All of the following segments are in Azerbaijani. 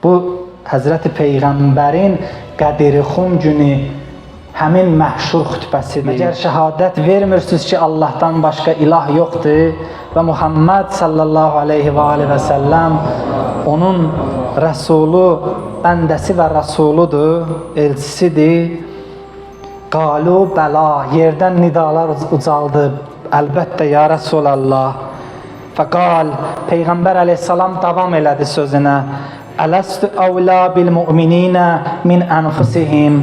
Bu Həzrəti Peyğəmbərin Qədir-i Xum günü həmin məşhur xütbəsidir. Məgər şəhadət vermirsiniz ki, Allahdan başqa ilah yoxdur və Muhammed sallallahu aleyhi və alihi və səlləm onun rəsulu, bəndəsi və rəsuludur, elçisidir. Qalu bəla, yerdən nidalar ucaldı. Əlbəttə ya Rəsulallah. Fəqal, Peyğəmbər əleyhissalam davam elədi sözünə. Ələstü əvla bil mu'mininə min ənfusihim.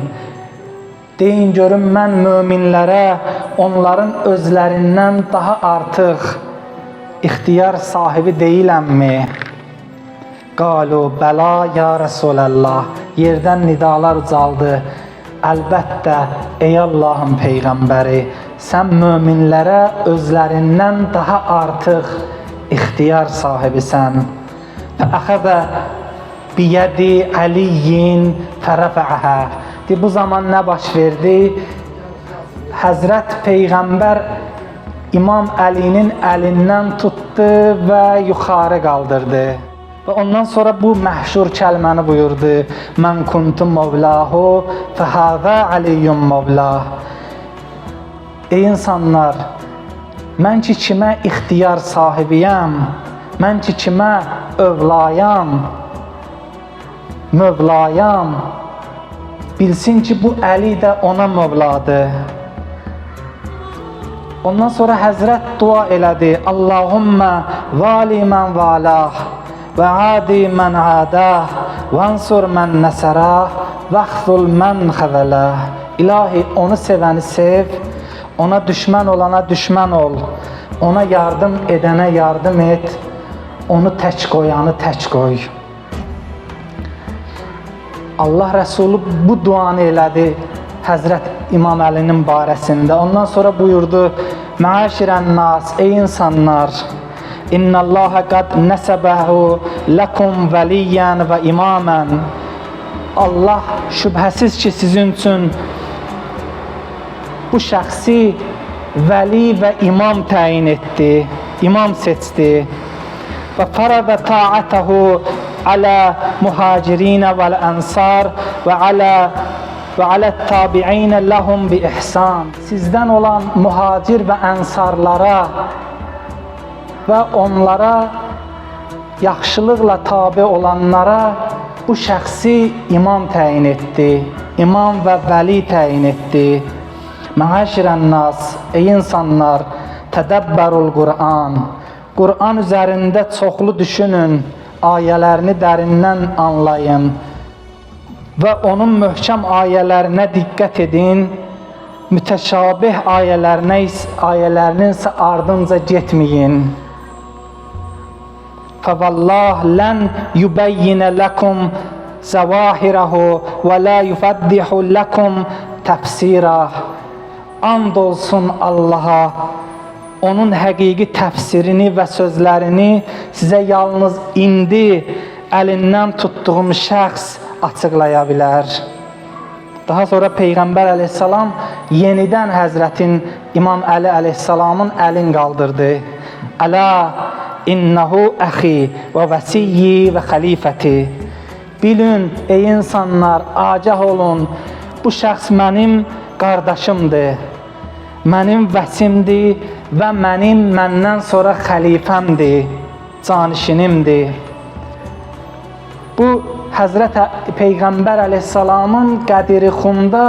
Deyin görüm mən möminlərə onların özlərindən daha artıq ixtiyar sahibi deyiləmmi? Qalu bəla ya Rəsulallah. Yerdən nidalar ucaldı. Əlbəttə ey Allahın peyğəmbəri, sən möminlərə özlərindən daha artıq ixtiyar sahibisən. Fəəxəzə biyədi Əliyin fərəfəhə. Bu zaman nə baş verdi? Həzrət Peyğəmbər İmam Əlinin əlindən tutdu və yuxarı qaldırdı. Və ondan sonra bu məşhur kəlməni buyurdu. Mən kuntu mövlahu fəhəzə Əliyyun mövlah. Ey insanlar, mən ki kimə ixtiyar sahibiyəm, mən ki kimə övlayam, mövlayam, bilsin ki bu Əli də ona mövladır. Ondan sonra Həzrət dua elədi. Allahümmə vali mən valah və adi mən adah və ansur mən nəsərah və xzul mən xəzəlah. İlahi, onu sevəni sev, ona düşmən olana düşmən ol, ona yardım edənə yardım et, onu tək qoyanı tək qoy. Allah Rəsulu bu duanı elədi Həzrət İmam Əlinin barəsində. Ondan sonra buyurdu: Məaşirən nas, ey insanlar, İnnallaha qad nəsəbəhu lakum vəliyyan və imamən. Allah şübhəsiz ki sizin üçün bu şəxsi vəli və imam təyin etdi, imam seçdi. Və farada ta'atahu alə muhacirinə vəl ənsar və alə tabi'inə ləhum bi ihsan. Sizdən olan muhacir və ənsarlara və onlara yaxşılıqla tabi olanlara bu şəxsi imam təyin etdi, imam və vəli təyin etdi. Məaşirən nas, ey insanlar, tədəbbərul Qur'an. Qur'an üzərində çoxlu düşünün, ayələrini dərindən anlayın və onun möhkəm ayələrinə diqqət edin, mütəşabih ayələrinin isə ardınca getməyin. Fəvallah lən yubəyyinə ləkum zəvahirəhu və la yufəddihu ləkum təfsirah. And olsun Allaha, onun həqiqi təfsirini və sözlərini sizə yalnız indi əlindən tutduğum şəxs açıqlaya bilər. Daha sonra Peyğəmbər əleyhissalam yenidən Həzrətin İmam Əli əleyhissalamın əlin qaldırdı. Əla innehu əxi və vəsiyyi və xəlifəti. Bilin, ey insanlar, agah olun, bu şəxs mənim qardaşımdır, mənim vəsimdir və mənim məndən sonra xəlifəmdir, canişinimdir. Bu Həzrət Peyğəmbər əleyhissalamın Qədir-i Xumda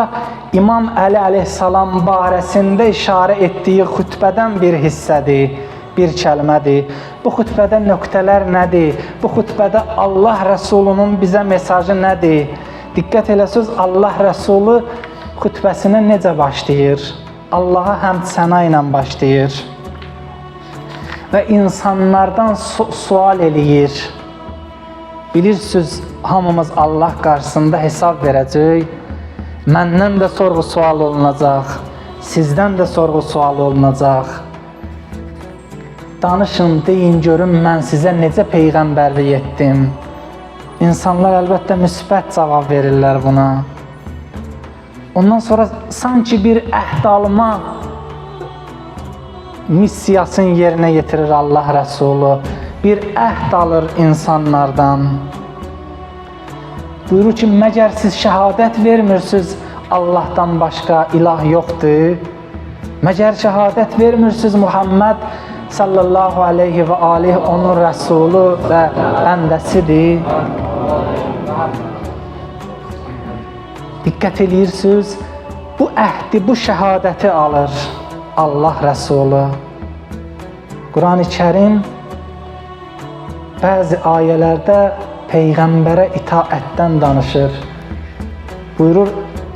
İmam Əli əleyhissalam barəsində işarə etdiyi xütbədən bir hissədir, bir kəlmədir. Bu xütbədə nöqtələr nədir? Bu xütbədə Allah Rəsulunun bizə mesajı nədir? Diqqət eləsəniz, Allah Rəsulu xütbəsinə necə başlayır? Allaha həmd səna ilə başlayır və insanlardan sual eləyir. Bilirsiniz, hamımız Allah qarşısında hesab verəcək. Məndən də sorğu-sual olunacaq, sizdən də sorğu-sual olunacaq. Danışın, deyin görüm mən sizə necə peyğəmbərlik etdim. İnsanlar əlbəttə müsbət cavab verirlər buna. Ondan sonra sanki bir əhd alma missiyasını yerinə yetirir Allah Rəsulu. Bir əhd alır insanlardan. Buyurur ki, məgər siz şəhadət vermirsiniz Allahdan başqa ilah yoxdur? Məgər şəhadət vermirsiniz Muhammed sallallahu aleyhi və aleyh onun rəsulu və bəndəsidir? Diqqət eləyirsiniz, bu əhdi, bu şəhadəti alır Allah Rəsulu. Quran-ı Kərim bəzi ayələrdə Peyğəmbərə itaətdən danışır. Buyurur,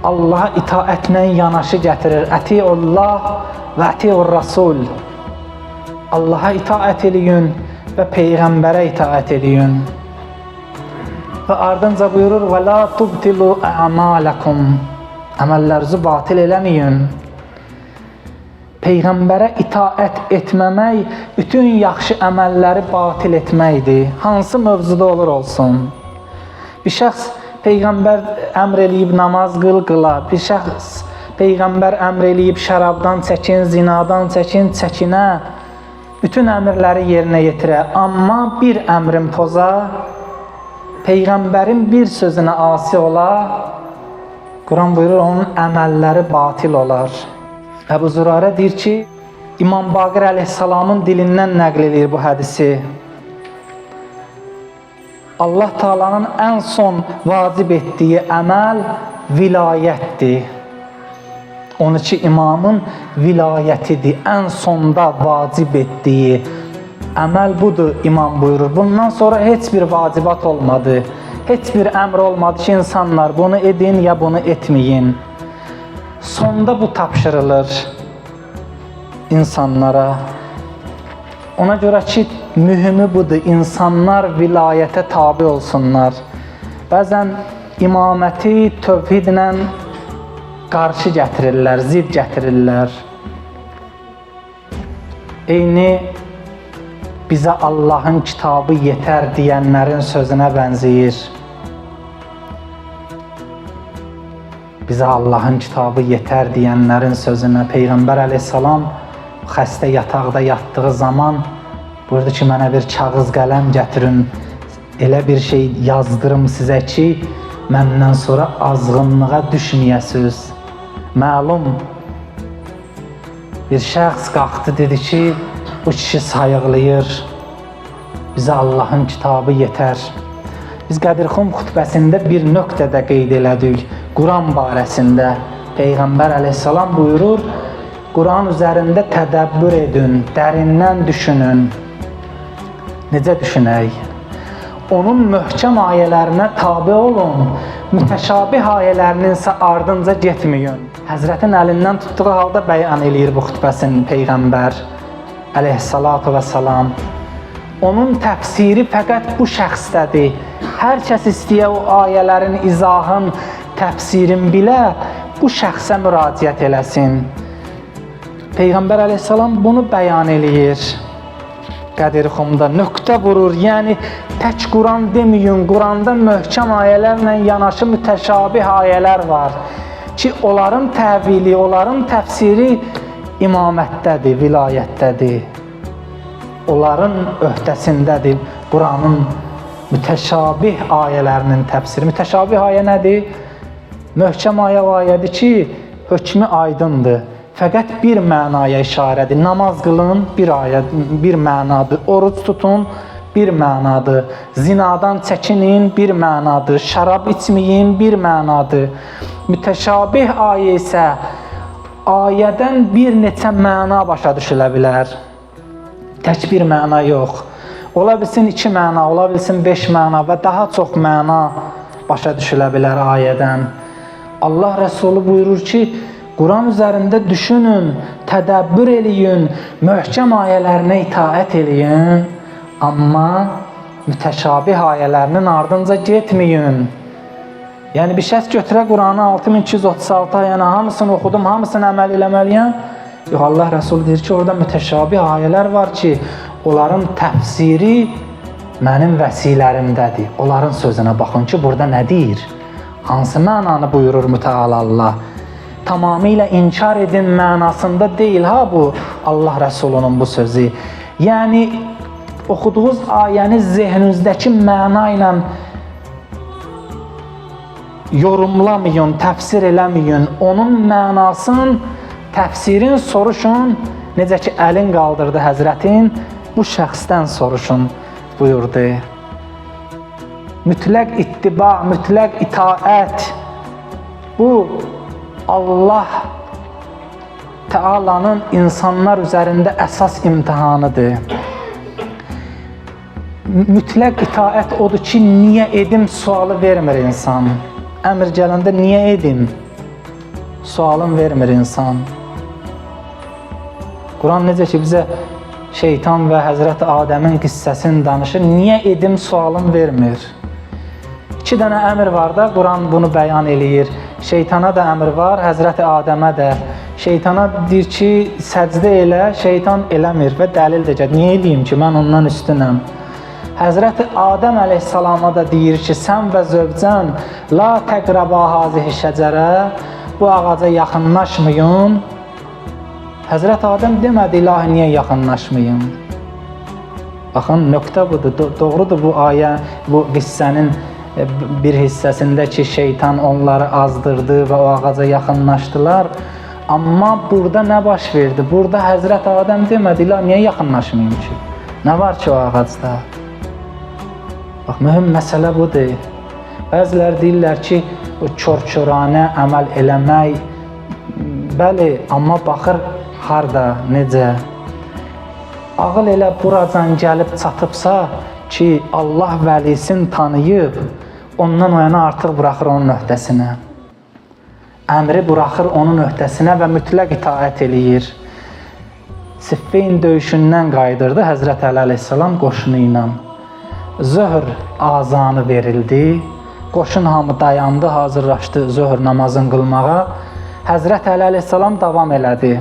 Allaha itaətlə yanaşı gətirir. Ətiullah və ətiur Rasul. Allaha itaət eləyin və Peyğəmbərə itaət eləyin. Və ardınca buyurur, və la tubtilu a'malakum. Əməllərinizi batil eləməyin. Peyğəmbərə itaət etməmək bütün yaxşı əməlləri batil etməkdir. Hansı mövzuda olur olsun. Bir şəxs Peyğəmbər əmr eləyib namaz qıl, qıla. Bir şəxs Peyğəmbər əmr eləyib şərabdan çəkin, zinadan çəkin, çəkinə. Bütün əmrləri yerinə yetirə. Amma bir əmrin poza, Peyğəmbərin bir sözünə asi ola, Quran buyurur, onun əməlləri batil olar. Əbu Zürarə deyir ki, İmam Baqir əleyhissalamın dilindən nəql eləyir bu hədisi. Allah Taala'nın ən son vacib etdiyi əməl vilayətdir. 12 imamın vilayətidir. Ən sonda vacib etdiyi əməl budur, imam buyurur. Bundan sonra heç bir vacibat olmadı. Heç bir əmr olmadı ki, insanlar bunu edin ya bunu etməyin. Sonda bu tapşırılır insanlara. Ona görə ki, mühümü budur, insanlar vilayətə tabi olsunlar. Bəzən imaməti tövhidlə qarşı gətirirlər, zid gətirirlər. Eyni bizə Allahın kitabı yetər deyənlərin sözünə bənzəyir. Bizə Allahın kitabı yetər deyənlərin sözünə. Peyğəmbər əleyhissalam xəstə yataqda yatdığı zaman buyurdu ki, mənə bir kağız qələm gətirin, elə bir şey yazdırım sizə ki, məndən sonra azğınlığa düşməyəsiniz. Məlum bir şəxs qalxdı, dedi ki, bu kişi sayıqlayır, bizə Allahın kitabı yetər. Biz Qədirxum xutbəsində bir nöqtədə qeyd elədik. Quran barəsində Peyğəmbər əleyhissalam buyurur, Quran üzərində tədəbbür edin, dərindən düşünün. Necə düşünək? Onun möhkəm ayələrinə tabi olun, mütəşabih ayələrinin isə ardınca getməyin. Həzrətin əlindən tutduğu halda bəyan eləyir bu xutbəsini Peyğəmbər əleyhissalatu vəssalam. Onun təfsiri fəqət bu şəxsdədir. Hər kəs istəyə o ayələrin izahın, təfsirin bilə, bu şəxsə müraciət eləsin. Peyğəmbər əleyhissalam bunu bəyan eləyir. Qədirxumda nöqtə vurur. Yəni tək Quran deməyin, Quranda möhkəm ayələrlə yanaşı mütəşabih ayələr var ki, onların təvili, onların təfsiri imamətdədir, vilayətdədir. Onların öhdəsindədir Quranın mütəşabih ayələrinin təfsiri. Mütəşabih ayə nədir? Möhkəm ayə o ayədir ki, hökmü aydındır. Fəqət bir mənaya işarədir. Namaz qılın bir ayə, bir mənadır. Oruc tutun bir mənadır. Zinadan çəkinin bir mənadır. Şərab içməyin bir mənadır. Mütəşabih ayə isə ayədən bir neçə məna başa düşülə bilər. Tək bir məna yox. Ola bilsin 2 məna, ola bilsin 5 məna və daha çox məna başa düşülə bilər ayədən. Allah Rəsulu buyurur ki, Quran üzərində düşünün, tədəbbür eləyin, möhkəm ayələrinə itaət eləyin, amma mütəşabih ayələrinin ardınca getməyin. Yəni bir şəxs götürə Quranı 6236 ayəni hamısını oxudum, hamısını əməl eləməliyəm. Yox, Allah Rəsulu deyir ki, orada mütəşabih ayələr var ki, onların təfsiri mənim vəsilərimdədir. Onların sözünə baxın ki, burada nə deyir? Hansı mənanı buyurur Mütəal Allah? Tamamilə inkar edin mənasında deyil ha bu Allah Rəsulunun bu sözü. Yəni oxuduğunuz ayəni zehninizdəki məna ilə yorumlamayın, təfsir eləməyin. Onun mənasını, təfsirin soruşun. Necə ki, əlin qaldırdı Həzrətin, bu şəxsdən soruşun, buyurdu. Mütləq ittiba, mütləq itaət. Bu, Allah Teala'nın insanlar üzərində əsas imtihanıdır. Mütləq itaət odur ki, niyə edim sualı vermir insan. Əmr gələndə niyə edim sualın vermir insan. Quran necə ki bizə şeytan və Həzrəti Adəmin qissəsini danışır, niyə edim sualın vermir. İki dənə əmr var da, Quran bunu bəyan eləyir. Şeytana da əmr var, Həzrəti Adəmə də. Şeytana deyir ki, səcdə elə, şeytan eləmir və dəlil də gəlir. Niyə eləyim ki, mən ondan üstünəm? Həzrəti Adəm əleyhissalama da deyir ki, sən və zövcən la təqraba hazihi şəcərə, bu ağaca yaxınlaşmayın. Həzrəti Adəm demədi, ilahi niyə yaxınlaşmayın? Baxın, nöqtə budur. Doğrudur bu ayə, bu qissənin bir hissəsində ki, şeytan onları azdırdı və o ağaca yaxınlaşdılar. Amma burada nə baş verdi? Burada Həzrəti Adəm demədi, ilahi niyə yaxınlaşmayım ki? Nə var ki o ağacda? Bax, mühüm məsələ budur. Bəziləri deyirlər ki, o kör-köranə əməl eləmək, bəli, amma baxır harda, necə. Ağıl elə buracan gəlib çatıbsa ki, Allah vəlisini tanıyıb, ondan o yana artıq buraxır onun öhdəsinə. Əmri buraxır onun öhdəsinə və mütləq itaət eləyir. Siffin döyüşündən qayıdırdı Həzrət Əli əleyhissalam qoşunu ilə. Zöhr azanı verildi. Qoşun hamı dayandı, hazırlaşdı zöhr namazını qılmağa. Həzrət Əli əleyhissalam davam elədi.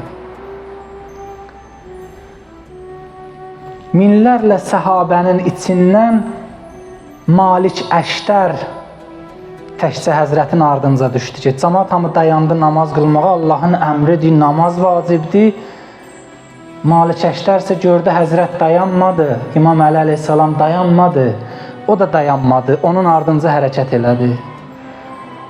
Minlərlə səhabənin içindən Malik Əştər təkcə Həzrətin ardınca düşdü ki, camaat hamı dayandı namaz qılmağa, Allahın əmridir, namaz vacibdir. Malik Əştər isə gördü Həzrət dayanmadı, İmam Əli əleyhissalam dayanmadı, o da dayanmadı, onun ardınca hərəkət elədi.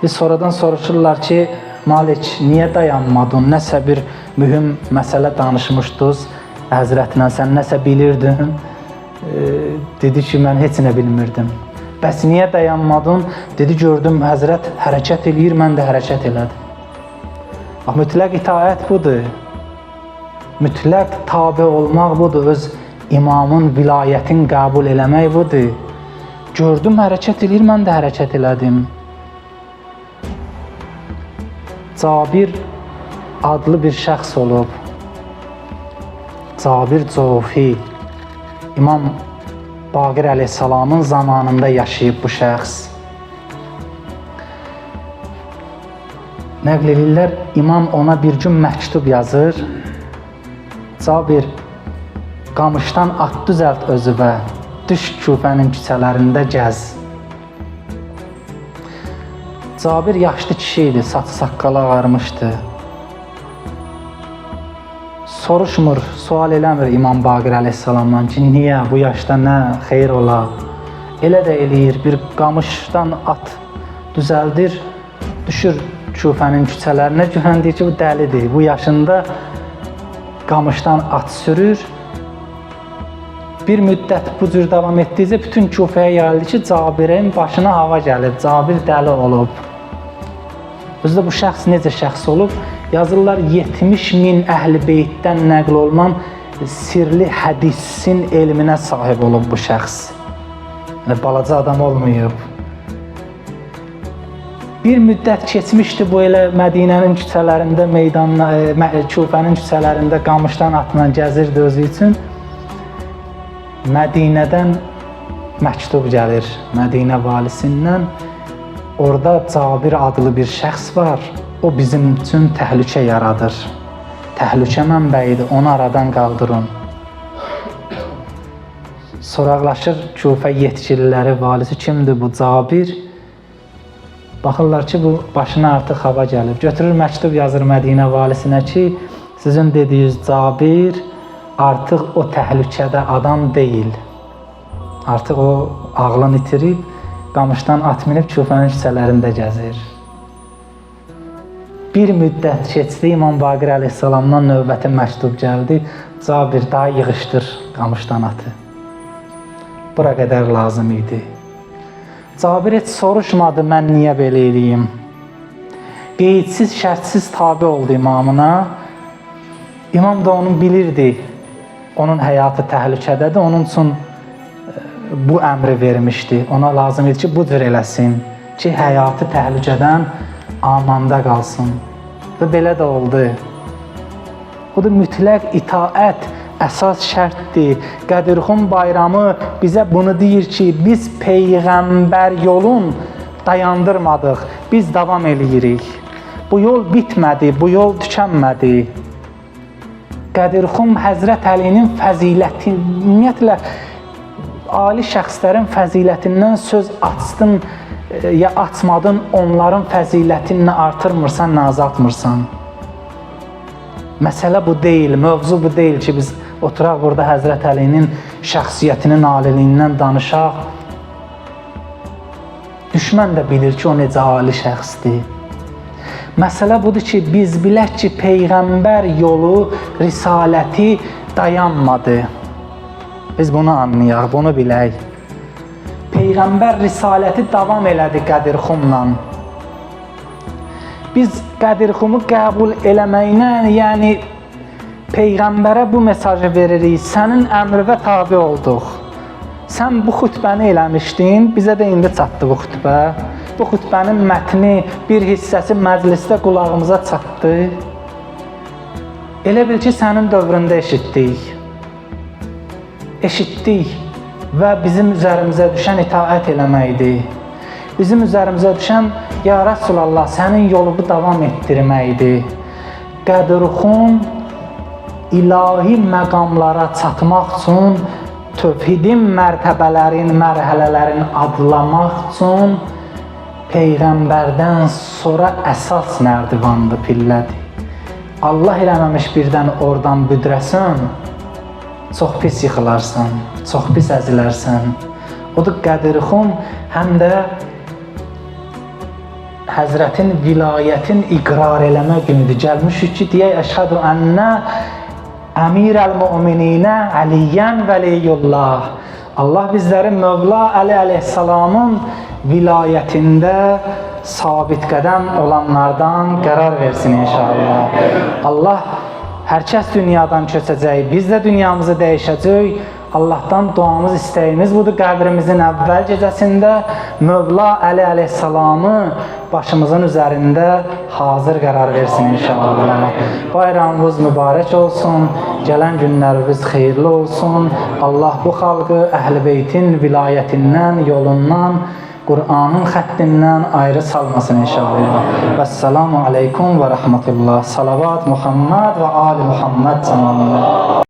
Biz sonradan soruşurlar ki, Malik niyə dayanmadın, nəsə bir mühüm məsələ danışmışdınız Həzrətlə, sən nəsə bilirdin? Dedi ki, mən heç nə bilmirdim. Bəs niyə dayanmadın? Dedi, gördüm Həzrət hərəkət eləyir, mən də hərəkət elədim. Bax, mütləq itaət budur. Mütləq tabe olmaq budur, öz imamın vilayətin qəbul eləmək budur. Gördüm hərəkət eləyir, mən də hərəkət elədim. Cabir adlı bir şəxs olub. Cabir Cofi, İmam Baqir əleyhissalamın zamanında yaşayıb bu şəxs. Nəql eləyirlər, İmam ona bir gün məktub yazır. Cabir, qamışdan at düzəlt özüvə, düş Küfənin küçələrində gəz. Cabir yaşlı kişi idi, saçı saqqalı ağarmışdı. Soruşmur, sual eləmir İmam Baqir əleyhissalamdan ki, niyə bu yaşda nə xeyir ola? Elə də eləyir, bir qamışdan at düzəldir, düşür Küfənin küçələrinə, görən deyir ki, bu dəlidir. Bu yaşında qamışdan at sürür. Bir müddət bu cür davam etdikcə bütün Küfəyə yayıldı ki, Cabirin başına hava gəlib, Cabir dəli olub. Özü də bu şəxs necə şəxs olub? Yazırlar 70 min əhl-i beytdən nəql olunan sirli hədisin elminə sahib olub bu şəxs. Yəni, balaca adam olmayıb. Bir müddət keçmişdi bu elə Mədinənin küçələrində, meydanla, Küfənin küçələrində qamışdan atla gəzirdi özü üçün. Mədinədən məktub gəlir, Mədinə valisindən. Orada Cabir adlı bir şəxs var. O bizim üçün təhlükə yaradır. Təhlükə mənbəyidir, onu aradan qaldırın. Soraqlaşır Küfə yetkililəri, valisi kimdir bu Cabir? Baxırlar ki, bu başına artıq hava gəlib. Götürür məktub yazır Mədinə valisinə ki, sizin dediyiniz Cabir artıq o təhlükədə adam deyil. Artıq o ağlını itirib, Qamışdan at minib Kufənin küçələrində gəzir. Bir müddət keçdi, İmam Baqir əleyhissalamdan növbəti məktub gəldi. Cabir, daha yığışdır qamışdan atı. Bura qədər lazım idi. Cabir heç soruşmadı, mən niyə belə eləyim? Qeydsiz, şərtsiz tabe oldu imamına. İmam da onu bilirdi. Onun həyatı təhlükədədir. Onun üçün bu əmri vermişdi. Ona lazım idi ki, bu cür eləsin ki, həyatı təhlükədən amanda qalsın. Və belə də oldu. O da mütləq itaət əsas şərtdir. Qədirxum bayramı bizə bunu deyir ki, biz peyğəmbər yolun dayandırmadıq. Biz davam eləyirik. Bu yol bitmədi, bu yol tükənmədi. Qədirxum Həzrət Əlinin fəziləti, ümumiyyətlə ali şəxslərin fəzilətindən söz açdın ya açmadın, onların fəzilətini nə artırmırsan, nə azaltmırsan. Məsələ bu deyil, mövzu bu deyil ki, biz oturaq burada Həzrət Əlinin şəxsiyyətinin aliliyindən danışaq. Düşmən də bilir ki, o necə ali şəxsdir. Məsələ budur ki, biz bilək ki, peyğəmbər yolu, risaləti dayanmadı. Biz bunu anlayaq, bunu bilək. Peyğəmbər risaləti davam elədi Qədirxumla. Biz Qədirxumu qəbul eləməklə, yəni peyğəmbərə bu mesajı veririk. Sənin əmrinə tabe olduq. Sən bu xütbəni eləmişdin, bizə də indi çatdı bu xütbə. Bu xütbənin mətni, bir hissəsi məclisdə qulağımıza çatdı. Elə bil ki, sənin dövründə eşitdik. Eşitdik və bizim üzərimizə düşən itaət eləməkdir. Bizim üzərimizə düşən, ya Rəsulallah, sənin yolunu davam etdirməkdir. Qədirxum ilahi məqamlara çatmaq üçün, tövhidin mərtəbələrin, mərhələlərin adlamaq üçün peyğəmbərdən sonra əsas nərdivandır, pillədir. Allah eləməmiş birdən oradan büdrəsən, çox pis yıxılarsan, çox pis əzilərsən. Odur Qədirxum həm də Həzrətin vilayətin iqrar eləmə günüdür. Gəlmişik ki, deyək, əşhədu ənnə Əmirəl müminинə Əliyyən vəliyyullah. Allah bizləri Mövla Əli əleyhissalamın vilayətində sabit qədəm olanlardan qərar versin inşallah. Allah hər kəs dünyadan köçəcək, biz də dünyamızı dəyişəcəyik. Allahdan duamız, istəyimiz budur. Qəbrimizin əvvəl gecəsində Mövla Əli əleyhissalamı başımızın üzərində hazır qərar versin inşallah. Bayramımız mübarək olsun, gələn günlərimiz xeyirli olsun. Allah bu xalqı Əhl-i Beytin vilayətindən, yolundan, Qur'anın xəttindən ayrı salmasın inşallah. Vəssalamu aleykum və rəhmətullah. Salavat Muhammed və ali Muhammed zamanında.